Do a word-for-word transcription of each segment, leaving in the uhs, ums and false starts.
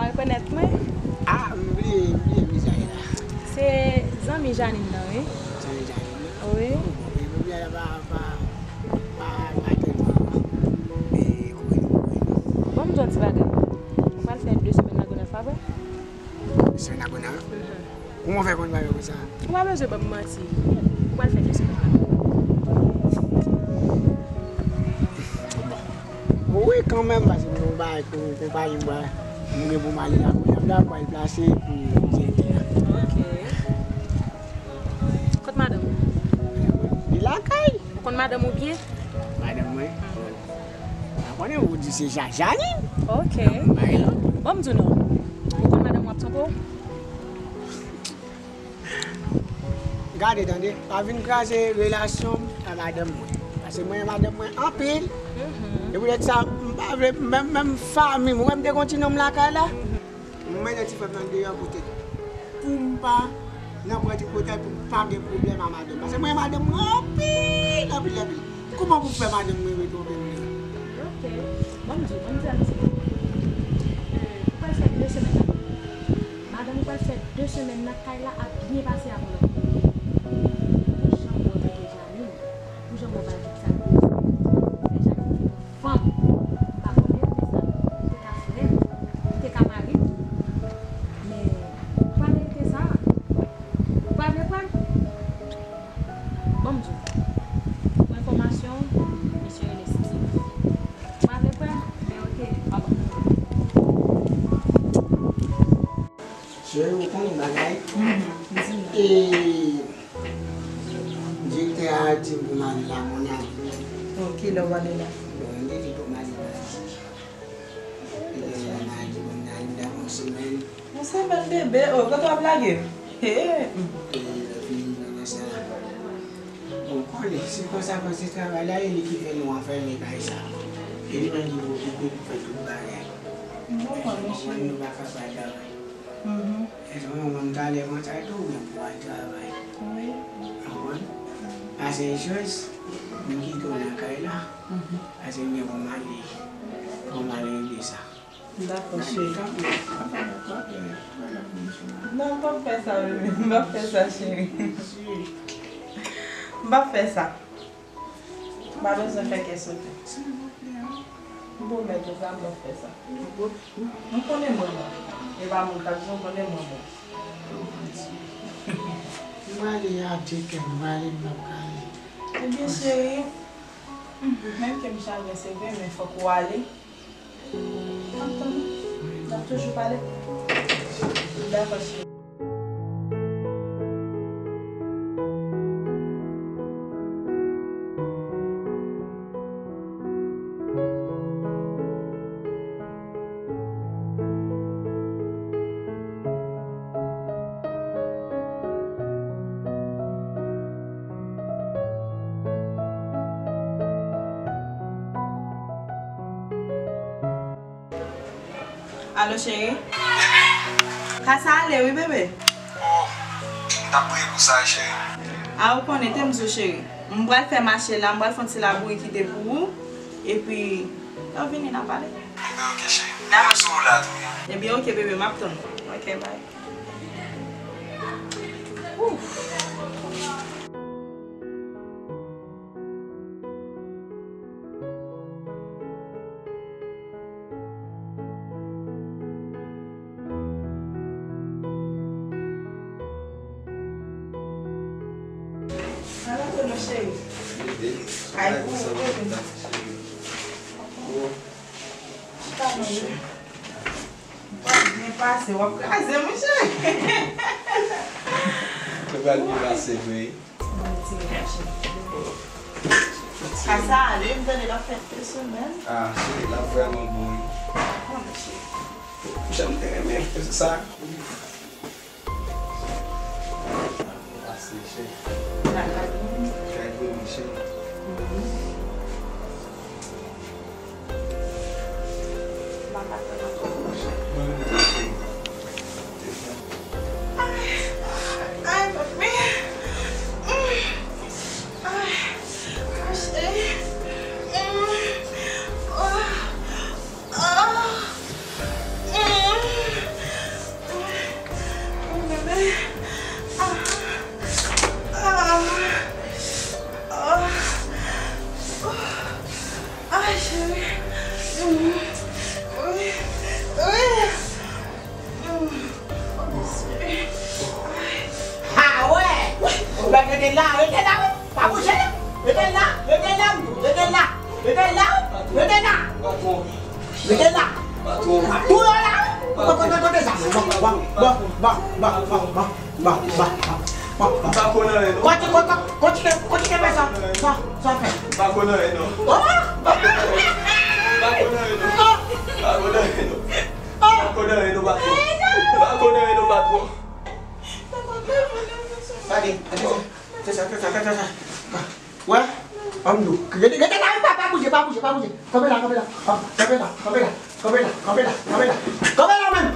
Rekonèt mwen? Ah, m bliye, m bliye vizaj la. Se zanmi Janine nan, wi. Zanmi Janine nan? Wi. Oh, bon, men vizaj la pa, pa, pa, pa tèlman, men konnen, konnen. Bon, m di yon ti bagay. Ou pral fè de semèn nan Gonaiv, pa vre? Semèn nan Gonaiv? Mhm. Kouman w fè konn bagay konsa? Ou pa bezwen ban m manti. Ou pral fè de semèn nan. Bon. Wi, kanmenm, paske m gen yon bagay pou konpayi m, m gen pou m ale la kounye a, m ta pral plase pou direktè a. Ok. Kot madanm ou? Li lakay. Ou konn madanm ou byen? Madanm mwen? Mhm. Ou konnen ou di se Ja-, Janine. Ok. Bay lòt. Bon, m di w non. Ou konn madanm w ap twonpe w? Gade, tande, pa vin kraze relasyon m ak madanm mwen. Paske mwen renmen madanm mwen anpil. Mhm. E poutèt sa, m pa vle, menm, menm fanmi m, ou wè m te gen yon ti nonm lakay la? Mhm. Mwen mete ti frè m nan deyò poutèt, pou m pa nan pran tripotay, pou m pa gen pwoblèm ak madanm. Paske mwen renmen madanm mwen anpil, anpil, anpil. Kouman pou m fè madanm mwen retwonpe m nan? Ok. Bon, m di w, bon, m di w yon ti bagay. Euh, ou pral fè de semèn nan. Madanm ou pral fè de semèn nan kay la ap byen pase avè w. Pou jan mwen rete Janine, pou jan mwen pral di sa, fè Janine fanm. M pa konnen l te sa. Li te ka frè m. Li te ka mari m. Men, ou pa merite sa. Ou pa vle pran? Bon, m di w. Pou enfòmasyon w, misye rele Steve. Ou pa vle pran? Men oke, m ap. Cheri, ou konnen bagay? Mhm. Di m. E, direktè a di m pou m ale la, mon ami. Bon, kilè w ale la? Bon, m te di pou m ale la. Kilè w ale la, m di, bon, m ale la yon semèn. Yon semèn, bebe? Oh, kote w ap lage m? He! E, lè fini nan sa. Bon, konnen, sikonstans travay la, e li ki fè nou anfèmen kay sa. E li menm ki pou okipe pou fè tout bagay. M konprann, cheri. Nou pa ka pa travay. Mhm. E sa, mwen, mwen, talè konsa tou, mwen pou al travay. Wi. Konprann? Pase chans, mwen kite w nan kay la. Mhm. Pase mwen pou m ale, pou m ale regle sa. Dakò, cheri. Non, m p ap fè sa, bebe. M p ap fè sa, cheri. M p ap fè sa. M pa bezwen fè kè sote. M pwomèt ou sa, m p ap fè sa. M konnen mwen bon. E pa moun k ap di w konnen mwen bon. M ale a, tcheke m, m ale, m p ap ka ale. Ebyen, cheri, menm ke m chagren, se vre, men fòk ou ale. Antann, n ap toujou pale. Dakò, cheri. Alo, cheri? Bebe. Kay sa ale, wi, bebe. Oh, m t ap priye pou sa, cheri. A, ou konnen, te m di w, cheri. M pral fè mache la, m pral fè yon ti labouyi kite pou ou. Epi, lè w vini, n a pale. Ebyen, oke, cheri. Dakò. M sou wout la tou, wi. Ebyen, oke, bebe, m ap tann ou. Oke, bye. Ala konnen cheri. Ay, pou ou, bebe. Chita non, bebe. W ap byen pase, w ap kraze, monchè. Ou pral byen pase vre. Bon, ti monchè. Kay sa ale, m tande l ap fè de semèn. Ah, cheri, l ap vrèman bon, wi. Bon, cheri. Monchè, m te renmen sa. Pase, cheri. Kay vre, monchè. Ay, ay, papi. Ay, ay, cheri. Oh, oh, oh. Rete la, rete la, wi. Pa bouje, non. Rete la, rete la, rete la, rete la, rete la. Rete la. Patwon. Rete la. Patwon. Tou yo la, wi. Patwon. Kote, kote, kote sa? Bon, bon, bon. M pa konn anyen, non. Kontinye, kontinye, kontinye fè sa. Sa, sa fè. M pa konn anyen, non. Oh! M pa konn anyen, non. M pa konn anyen, non. M pa konn anyen, non. M pa konn anyen, non, patwon. M pa konn anyen, non, patwon. Gade, gade sa. Gade sa, gade sa, gade sa. Wè? Ann nou. Rete, rete la, pa, pa bouje, pa bouje, pa bouje. Kanpe la, kanpe la. Kanpe la, kanpe la, kanpe la, kanpe la, kanpe la. Kanpe la menm.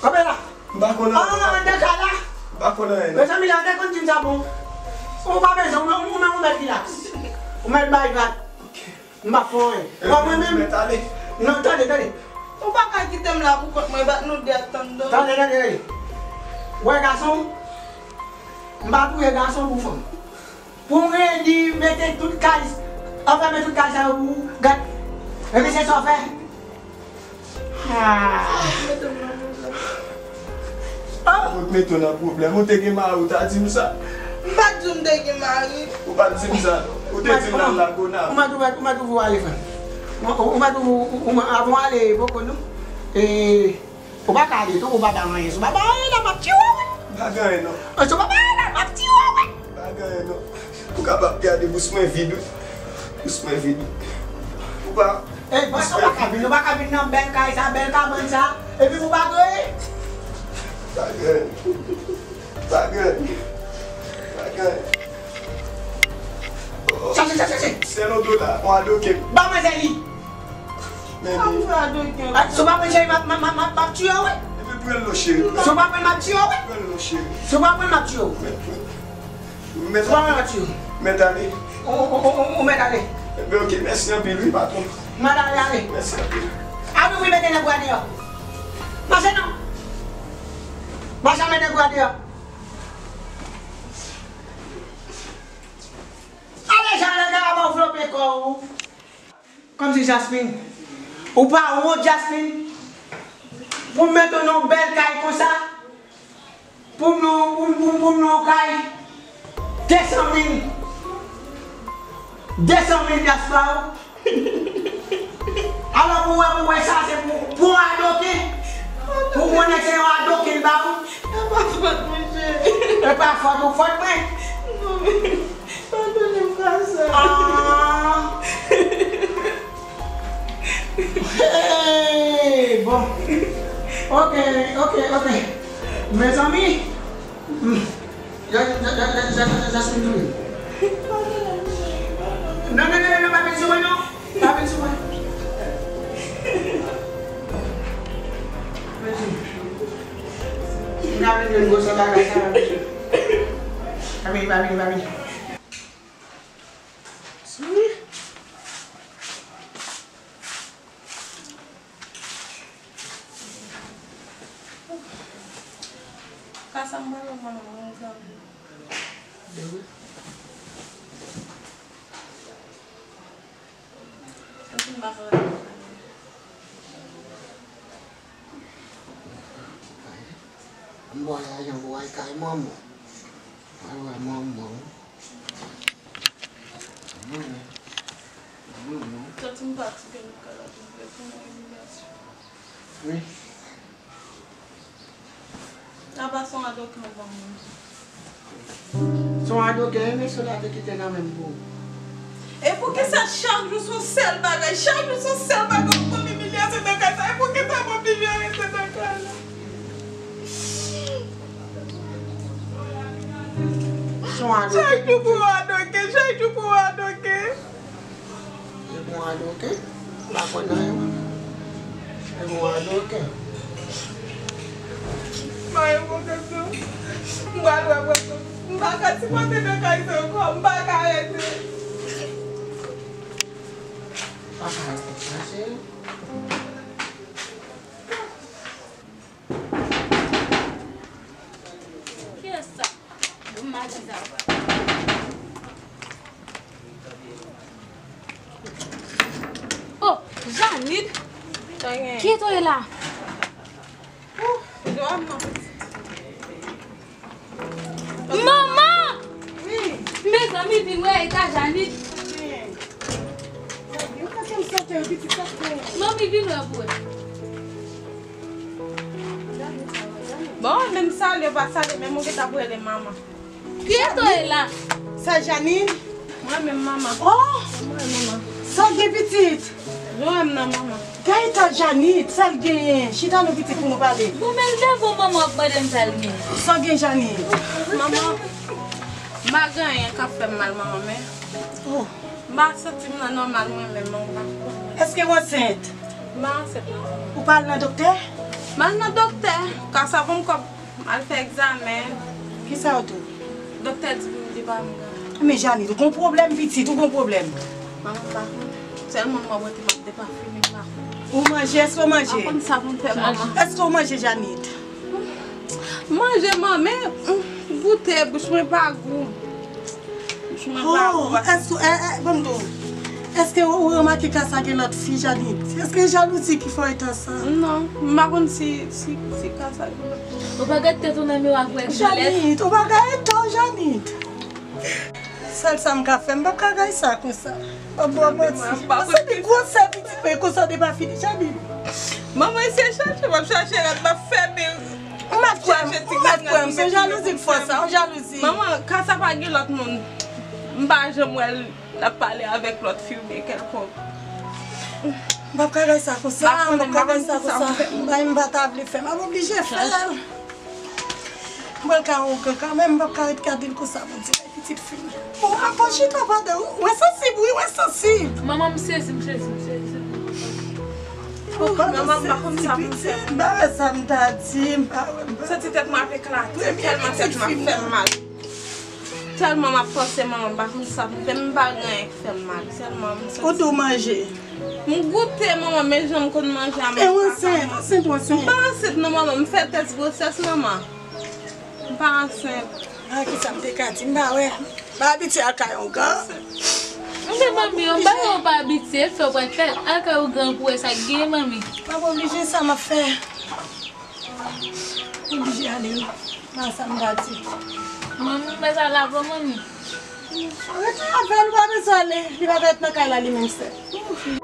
Kanpe la. M pa konn anyen. Ah, nan ka la. M pa konn anyen, non. Mezanmi, la, te konn di m sa bon. Ou pa bezwen, ou, ou, ou mèt relax. Ou mèt bay vag. M pa fè anyen. Bon, mwen menm. Mèt ale. Non, tande, tande. Ou pa ka kite m la pou kont mwen, bat nou de ak tann do. Tande, tande, tande. Wè gason, m pa touye gason pou fanm. Pou m redi mete tout kay, anfèmen tout kay sa yo pou ou, gad. Epi se sa w fè. Ah. Ou t mete w nan pwoblèm. Ou te gen mari, ou ta di m sa. M pa t di w m te gen mari. Ou pa t di m sa, non. Ou te di m l al Lagonav. Ou mèt, ou mèt, ou mèt ouvri w ale, frè m. Ou, ou, ou mèt ouvri, ou, ou, ou, avan w ale, poko, non. E, ou pa ka ale tou, ou pa ba anyen. Si w pa ba anyen la, m ap tiye w, wi. M pa gen anyen, non. Si w pa ba anyen la, m ap tiye w, wi. Pa gen anyen, non. Ou kapab gade bous mwen vid, wi. Bous mwen vid. Ou pa. Ey, bòs, ou pa ka vin, ou pa ka vin nan bèl kay sa, bèl kabann sa, epi pou pa gen anyen. Pa gen anyen. Pa gen anyen. Pa gen anyen. Chache, chache, chache. Sèl yon dola, yon adoke. Ba mwen sèl li. Men li. Sa w fè adoke? Ah, si w pa pran cheri, m ap, m ap, m ap, m ap tiye w, wi. Epi pran l non, cheri. Si w pa pran, m ap tiye w, wi. Pran l non, cheri. Si w pa pran, m ap tiye w. Men, men. Mèt ale. Mèt ale. Ou, ou, ou, ou, ou mèt ale. Enben, ok, mèsi anpil, wi, patwon. Mèt ale, ale. Mèsi anpil. Ale, wi, mete nèg ou a deyò. Mache non. Mache, mete nèg ou a deyò. Ale, jan nèg la ap anvlope kò ou. Kòmsi Jasmine. Ou pa wont, Jasmine? Pou m mete w nan yon bèl kay konsa? Pou m nan, pou, pou, pou m nan yon kay? De san mil. De san mil dyaspora. Alò, pou wè, pou wè sa, se pou, pou adoke. Pou konnen se yon adoke l ba ou. E pa fòt mwen, cheri. E pa fòt ou, fòt mwen. Non, men. Padone m, Kasa. Ah. Hey, bon. Ok, ok, ok. Mezanmi. Hmm. Ja-, ja-, ja-, ja-, ja-, Jasmine touye. Non, non, non, non, non, pa vin sou mwen, non. Pa vin sou mwen. Mezanmi. M ta vin jwenn gwo sòt bagay sa. Pa vini, pa vini, pa vini. Si. Kasa m pral wè manman m, mwen zanmi. Epi m pa ka rete. M voyaje, m voyaje kay manman. Mwen wè manman. Manman. Manman. Santi m fatige, m ka la pou mwen imilyasyon. Wi. Apa se yon adoke w ban mwen. Se yon adoke, men sou la te kite nan men m pou ou. E poukisa chak jou se yon sèl bagay? Chak jou se yon sèl bagay, ou ban m imilyasyon nan kay sa. E poukisa w pa vin rete nan kay la? Se yon adoke. Chak jou pou yon adoke, chak jou pou yon adoke. Se pou yon adoke. M pa konn anyen, mwen. Se pou yon adoke. Mwen, mwen, mwen, mwen. M pral wè, mwen, mwen. M pa ka sipòte nan kay sa ankò. M pa ka rete. Pa ka rete, chèche. Kiyès sa? Bon, m a di sa. Oh, Janit! Sa gen? Kiyès ou ye la? Oh, manman! Manmi vin wè eta Janit. Manmi vin wè pou wè. Bon, menm salye, pa salye, menm ou gentan pou rele manman. Kiyès ou ye la? Sè Janine? Mwen menm manman. Oh! Mwen manman. Sa w gen pitit? Jwenn nan manman. Gay ta Janit, sa l genyen? Chita non pitit pou nou pale. Bon, men leve w manman ap mande m sa l gen. Sa w gen Janit? Manman, m pa gen anyen k ap fè m mal manman, men. Oh. M pa santi m nan nòmal mwen menm non, m pa konnen. Èske w ansent? M pa ansent non. Ou pa al nan doktè? M al nan doktè, ka sa pou m kòb, m al fè egzamen. Kisa yo di w? Doktè di pou m li pa m gran. Men Janit, ou gon pwoblèm pitit, ou gon pwoblèm. Manman m pa konn. Sèlman m wè mwen te m ap depafini m pa konn. Ou manje, èske w manje? Pa konn sa pou m fè manman. Èske w manje Janit? Manje manman, goute, bouch mwen pa gou. Bouch mwen pa gou. Oh, èske, eh, eh, ban m di w, èske ou remake ka sa gen lòt fi, Janit? Èske jalouzi ki fè w ta sa? Non, m pa konn si, si, si ka sa gen lòt fi. Ou pa gade tèt ou nan miwa pou wè ki lè. Janit, ou pa gade tèt ou, Janit. Sèl sa m ka fè, m p ap ka gade sa konsa. M ap ba w manti. Paske pi gwosè pitit mwen konsa w te pa fini, Janit. Manman, se chache, m ap chache rad, m ap fèmen. M pa t kwè, m pa t kwè, m se jalouzi k fè sa, yon jalouzi. Manman, ka sa pa gen lòt moun. M pa janm wè l, l ap pale avèk lòt fi oubyen kèlkonk. M p ap ka gade sa konsa, m p ap ka gade sa konsa. M pa, m pa ta vle fè, m ap oblije fè l. M pral ka ougan kanmenm, m p ap ka ret gade l konsa, Bondye. Pitit fi m. Bon, apa chita pandan ou, ou ensansib, wi, ou ensansib. Manman, m sezi, m sezi, m sezi. Manman, m pa konn sa pou m fè. M pa wè sa m ta di, m pa wè, m pa. Santi tèt mwen ap eklate, tèlman tèt mwen ap fè m mal. Tèlman m ap panse manman, m pa konn sa pou m fè, m pa gen anyen k fè m mal, sèlman m santi. Ou tou manje? M goute, manman, men jan m konn manje a, men. E ou ansent, ansent, ou ansent? M pa ansent non, manman, m fè tès gwosès, manman. M pa ansent. A, kisa m te ka di? M pa wè. M pa abitye al kay yon gran. M te manmi, yon bagay ou pa abitye, fè w pral fè al kay yon gran pou wè sa k genyen, manmi. M ap oblije, sa m ap fè. M oblije ale, wi. Pa sa m pa di. Manmi, m pa sa la, bon, manmi. Rete avè l, ou pa bezwen ale. Li pa vle ret nan kay la, li menm sèl.